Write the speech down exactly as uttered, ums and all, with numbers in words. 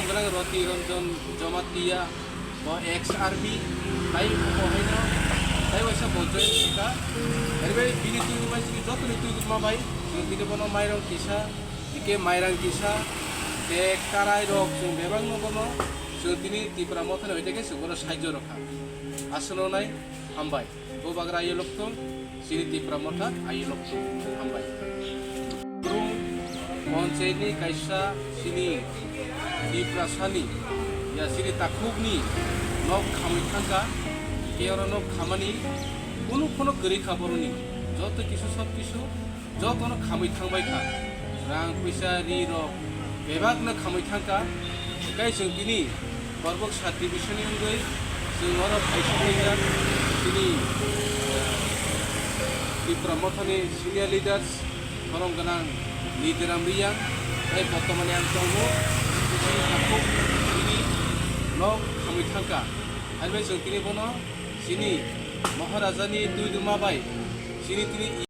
Gwnang Roti Ranjan Jamatia, bo ex army, tai bo haino, tai waisa bo join kha. Ere bai bini twi bai sini joto ni twi ma bai, chwng tini bono mairang kisa, ike mairang kisa, bag karai rok chwng bebak no bono, chwng tini Tipra Motha ni hoite khe chwng bono sahajyo rokha. Aswk no nai, hambai. Bubagra ayo lokthung, chini Tipra Motha ayo lokthung, hambai. Brum, Ponchai ni kaisa chini Tiprasa ni, ya chini takhuk ni nok khamwi thangkha, ke oro nok khamani kunu phano kwrwi kha boroni, joto kisu sob kisu jotono khamwi thangbai kha. Rang puisa ri rok bebak no khamwi thangkha. Kai chwng tini Borbok sub division ni wngwi chwng oro phaisok rijak. Tini Tipra Motha ni senior leaders, borom gwnang Nidiram Riyang, tai botomani ang tongo. Chini takhuk tini nok khamwi thangkha. Hai bai chwng tini bono chini Maharaja ni twi duma bai chini tini